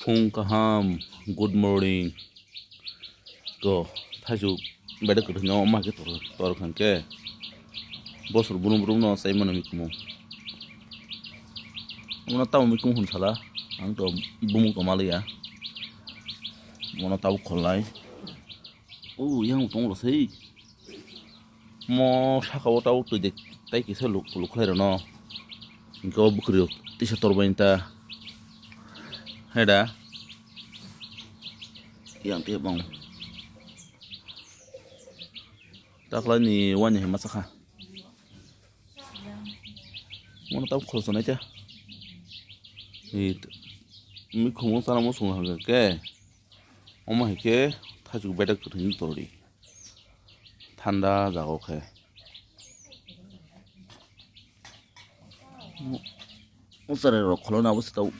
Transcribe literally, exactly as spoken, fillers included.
Phung kaham, good morning. Ko, thaisu beda kwthwino ma khe tor, tor khan khe. Bosor brum brum no sai mano mikhumu. Ono tamo mikhum hun sala, ang to bumung to maliya. Ono tabo kholai. O, yang tong lo sei. Mo saka o tau twi de tai kisa luk, luk khlai rano. Hingke o bwkrwi o tisa torbai ta. Hai da. Yang te bang. Taklai ni wani hai masa kha. Mo tau khosonai ta. Ni mikhumu sana mo sunga hangke. Omo hai khe thaichuk bedak kwthwini tordi. Thanda jaga o khe. O cherai rok kholo na bo se tau.